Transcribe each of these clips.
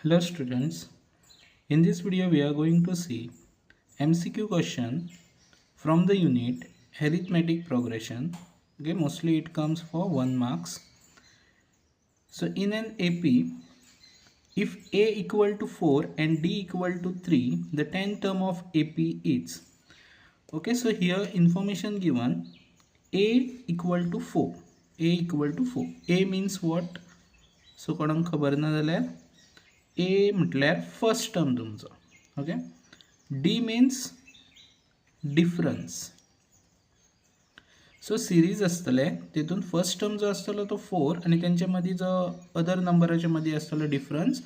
Hello students, in this video we are going to see MCQ question from the unit arithmetic progression. Okay, mostly it comes for 1 marks. So in an AP, if A equal to 4 and D equal to 3, the 10th term of AP is. Okay, so here information given, A equal to 4, A equal to 4. A means what? So कोणाक खबर ना जाल्यार ए म्हटल्यार first term तुमचो. Okay, D means difference. So series आसतले, तितून first term जो आसतलो तो फोर आनी तेंचे मदीं जो अदर नंबराच्या मदीं आसतलो डिफरन्स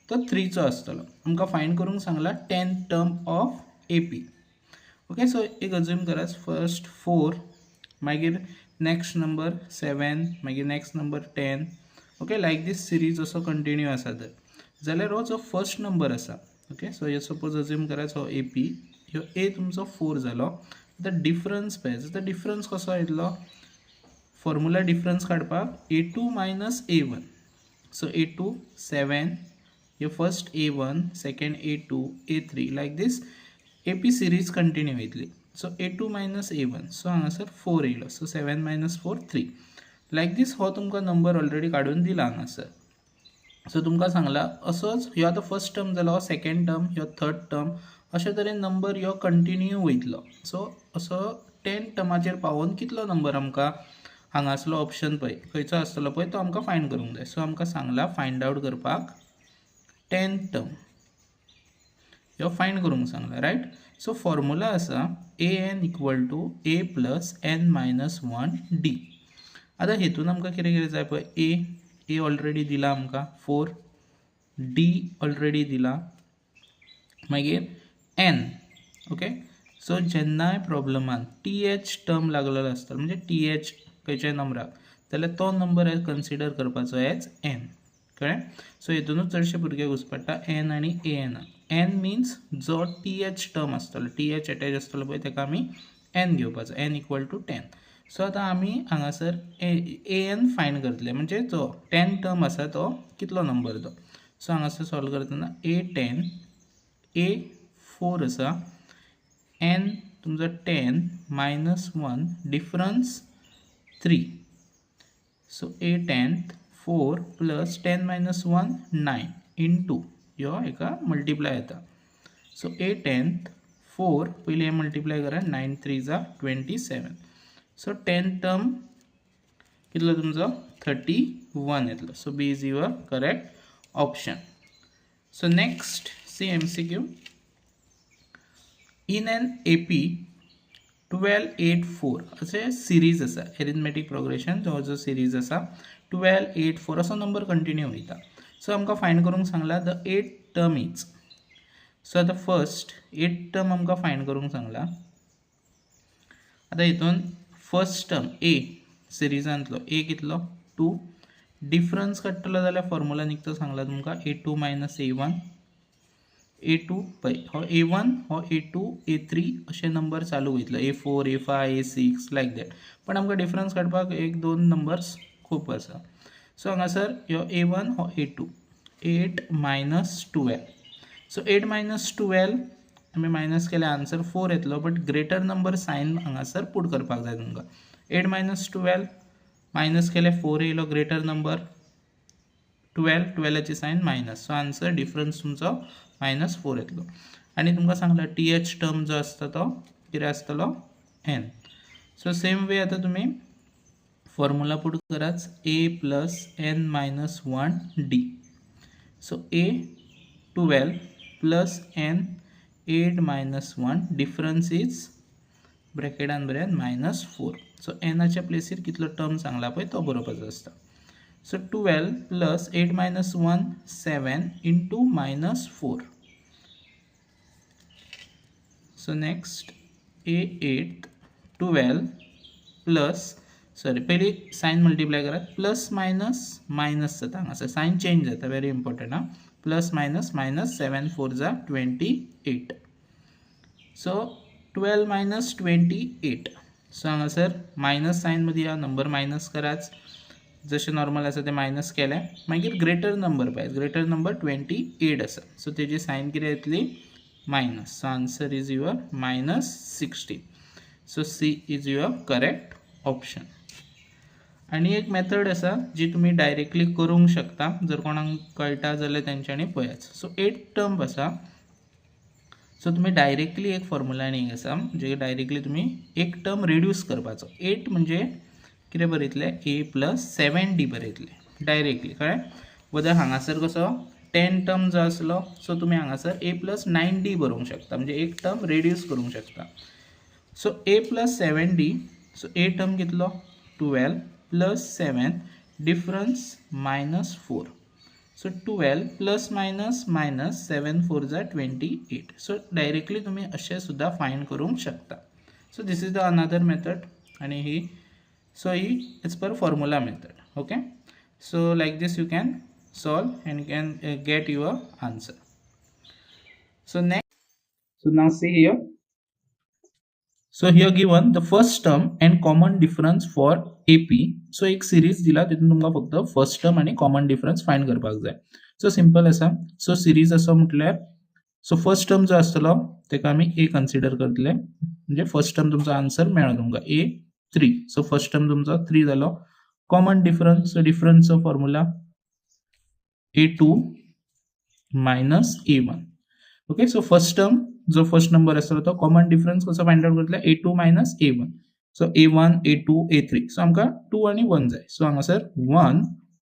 तो थ्रीचो आसतलो. आमकां फायंड करूंक सांगला 10th term of AP. Okay, so एक अज्यूम करात, फर्स्ट फोर, मागीर नेक्स्ट नंबर सेवन, मागीर next number 10. Okay, like this series असो कंटिन्यू आसा तर जाल्यार हो जो फर्स्ट नंबर आसा, ओके, सो हे सपोज अज्यूम करात हो ए पी, ह्यो ए तुमचो फोर जालो. आतां डिफरन्स पळय, आतां डिफरन्स कसो येतलो? फॉर्मुला डिफरन्स काडपाक a two minus a one. So a two 7, hey first a one, second a two, a three, like this AP series continue वयतली. So a two minus a one, so हांगासर four येयलो. So 7 minus 4, 3. Like this हो तुमकां number already काडून दिला हांगासर. So तुमकां सांगला असोच ह्यो आतां फर्स्ट टर्म जालो, सेकंड टर्म, ह्यो थर्ड टर्म, अशे तरेन नंबर ह्यो कंटिन्यू वयतलो. सो असो टेन टर्माचेर पावोवन कितलो नंबर आमकां हांगासलो ऑप्शन पळय खंयचो आसतलो पळय तो आमकां फायंड करूंक जाय. सो आमकां सांगला फायंड आवट करपाक टेन टर्म ह्यो फायंड करूंक सांगला, रायट? सो फॉर्मुला आसा a n equal to a plus n minus one d. आतां हेतून आमकां कितें कितें जाय पळय. ए, ए ऑलरेडी दिला आमकां फोर, डी ऑलरेडी दिला, मागीर एन. ओके, सो जेन्नाय प्रॉब्लमान टी एच टर्म लागलेलो आसता, म्हणजे टी एच खंयच्याय नंबराक, जाल्यार तो नंबर कन्सिडर करपाचो एज एन. कळ्ळें? सो हितूनच चडशे भुरगे घुसपडटा एन आनी ए एन. एन मिन्स जो टी एच टर्म आसतलो, टी एच एटॅच आसतलो पळय, ताका आमी एन घेवपाचो. N equal to 10. So आतां आमी हांगासर ए एन फायंड करतले, म्हणजे जो टेन टर्म आसा तो कितलो नंबर तो. सो हांगासर सॉल्व करतना ए टेन, ए फोर आसा, एन तुमचो 10 minus 1, difference 3. So a 10th, 4 plus 10 minus 1, 9 into ह्यो हेका मल्टिप्लाय जाता. सो ए टेन्थ फोर, पयलीं हें मल्टिप्लाय करा, 9 3 za 27. So 10th term कितलो तुमचो? थर्टी वन येतलो. So B is your correct option. So next, see MCQ. In an AP, 12, 8, 4 अशें सिरीज आसा, एरिथमेटीक प्रोग्रेशन जो जो सिरीज आसा, ट्वेल्व एट फोर असो नंबर कंटिन्यू वयता. सो आमकां फायंड करूंक सांगला the eighth term is. So आतां फर्स्ट एट टर्म आमकां फायंड करूंक सांगला. आतां हितून फर्स्ट टर्म ए सिरिजांतलो ए कितलो? टू. डिफरन्स काडटलो जाल्यार फॉर्मुला निकतो सांगला तुमकां, a two minus a one. A two पळय, हो ए वन, हो ए टू, ए थ्री अशे नंबर चालू वयतलो, a four, a five, a six, like that. पण आमकां डिफरन्स काडपाक एक दोन नंबर्स खूब आसा. सो हांगासर ह्यो ए वन, हो a two, 8 minus 12. So 8 minus 12 आमी मायनस केल्यार आन्सर फोर येतलो, बट ग्रेटर नंबर सायन हांगासर पूट करपाक जाय तुमकां. एट मायनस ट्वेल्व मायनस केले, फोर येयलो, ग्रेटर नंबर ट्वेल्व, ट्वेल्वाची sign minus. So answer difference तुमचो मायनस फोर येतलो. आनी तुमकां सांगला टी एच टर्म जो आसता तो कितें आसतलो? एन. सो सेम वे आतां तुमी फॉर्मुला पुट करात, a plus n minus one d. So a 12 plus n 8 minus 1, difference is ब्रॅकेटान बरयात मायनस फोर. सो एनाच्या प्लेसीर कितलो टर्म सांगला पळय तो बरोवपाचो आसता. So 12 plus 8 minus 1, 7 into minus 4. So next, a 8, 12 plus, sorry, पयलीं सायन मल्टिप्लाय करात. प्लस मायनस मायनस जाता हांगासर, सायन चेंज जाता, व्हेरी इम्पॉर्टंट आं. Plus minus minus, 7 4 za 28. So 12 minus 28. So हांगासर मायनस सायन मदीं या नंबर मायनस कराच. जशें नॉर्मल आसा तें मायनस केलें. मागीर ग्रेटर नंबर पळय, ग्रेटर नंबर 28 आसा, सो तेजी सायन कितें येतली? Minus. So answer is your minus 16. So C is your correct option. आनी एक मेथड आसा जी तुमी डायरेक्टली करूंक शकता, जर कोणाक कळटा जाल्यार तेंच्यांनी पळयात. सो एट टर्म आसा, सो तुमी डायरेक्टली एक फॉर्मुला आनी एक आसा जे डायरेक्टली तुमी एक टर्म रिड्यूस करपाचो. एट म्हणजे कितें बरयतलें? ए प्लस सेवन डी बरयतलें डायरेक्टली, कळ्ळें? वदर हांगासर कसो 10 टर्म जो आसलो, सो तुमी हांगासर ए प्लस नायन डी बरोवंक शकता, म्हणजे एक टर्म रिड्यूस करूंक शकता. So a plus seven d. So a term कितलो? 12 plus seven, difference minus four. So 12 plus minus minus, seven four za 28. So directly तुमी अशें सुद्दां फायंड करूंक शकता. So this is the another method आनी ही सो ही it's per formula method, okay? So like this you can solve and can get your answer. So next, so now see here. So here given the first term and common difference for AP. So एक series दिला, तितून तुमकां फक्त first term आनी common difference find करपाक जाय. So simple आसा. So series आसा म्हटल्यार, सो फर्स्ट टर्म जो आसतलो तेका आमी ए कन्सिडर करतले, म्हणजे फर्स्ट टर्म तुमचो आन्सर मेळ्ळो तुमकां a three. So first term तुमचो थ्री जालो. कॉमन डिफरन्स, सो डिफरन्सचो formula a two minus a one, okay? So first term जो फर्स्ट नंबर आसतलो तो कॉमन डिफरन्स कसो फायंड आउट करतले? A two minus a one. So a one, a two, a three. So आमकां two आनी one जाय. So हांगासर one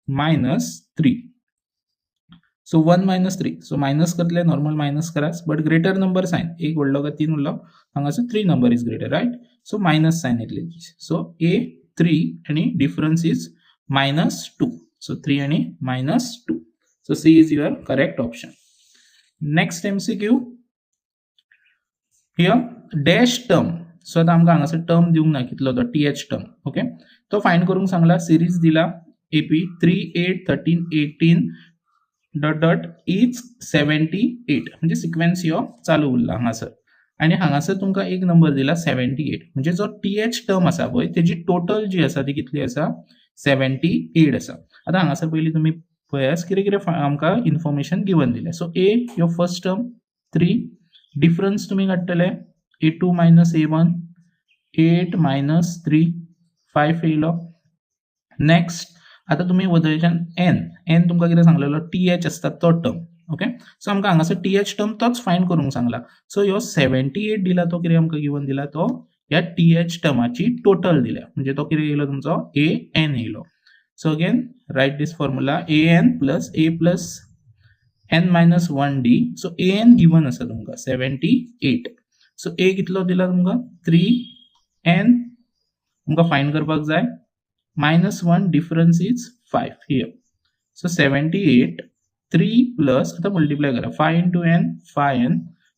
minus three. So one minus three, so minus करतले, normal minus कराच, but greater number sign, एक व्हडलो काय तीन उरलो? हांगासर three number is greater, right? So minus sign येतली. सो ए थ्री आनी difference is minus two. So three आनी minus two. So C is your correct option. Next MCQ here, dash term. So आतां आमकां हांगासर टर्म दिवंक ना कितलो तो टी एच टर्म, ओके? तो फायंड करूंक सांगला. सिरीज दिला AP 3, 8, 13, 18 dot dot is 78, म्हणजे सिक्वेन्स ह्यो चालू उरला हांगासर. आनी हांगासर तुमकां एक नंबर दिला 78, म्हणजे जो टी एच टर्म आसा पळय, तेजी टोटल जी आसा ती कितली आसा? 78 आसा. आतां हांगासर पयलीं तुमी पळयात कितें कितें आमकां इन्फॉर्मेशन गिवन दिलें. सो ए ह्यो फर्स्ट टर्म थ्री, डिफरन्स तुमी काडटले a two minus a one, eight minus three, five येयलो. नेक्स्ट, आतां तुमी वदळच्यान एन, एन तुमकां कितें सांगलेलो? टी एच आसता तो टर्म, ओके? सो आमकां हांगासर टी एच टर्म तोच फायंड करूंक सांगला. सो ह्यो 78 दिला, तो कितें आमकां गिवन दिला, तो ह्या टी एच टर्माची टोटल दिल्या, म्हणजे तो कितें येयलो तुमचो? ए एन येयलो. So again write this formula, a n plus a plus n minus one d. So a n given आसा तुमकां 78. सो ए कितलो दिला तुमकां? थ्री. एन तुमकां फायंड करपाक जाय, minus one, difference is five here. So 78, three plus, आतां multiply करा, five into n five n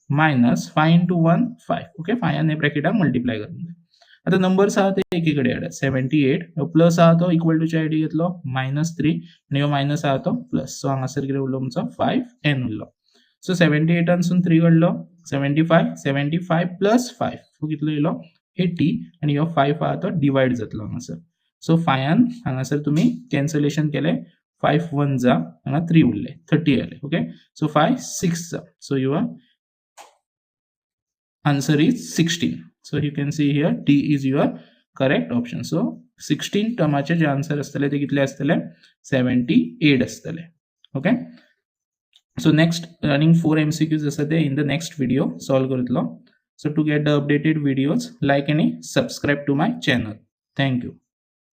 minus five into one five, okay? Fine हे ब्रॅकेटाक मल्टिप्लाय करूंक जाय. आतां नंबर्स आहा ते एकी कडेन हाडात. 78 प्लस आहा तो इक्वल टूच्या सायडीक येतलो, मायनस थ्री, आनी हो मायनस आहा तो प्लस. सो हांगासर कितें उरलो तुमचो? फायव एन उरलो. सो 78 सावन थ्री काडलो, 75. 75 plus five, so कितलो येयलो? 80. आनी हो फायव आहा तो डिवायड जातलो हांगासर. सो फायान हांगासर तुमी कॅन्सलेशन केलें, फायव वन जा, हांगा थ्री उरले, 30 आले, okay? So five six za. So your answer is 16. So you can see here D is your correct option. So 16 टर्माचे J answer आसतले ते कितले आसतले? 78 आसतले, okay? So next running four MCQs आसा, ते in the next video solve करतलो. So to get the updated videos, like आनी subscribe to my channel. Thank you.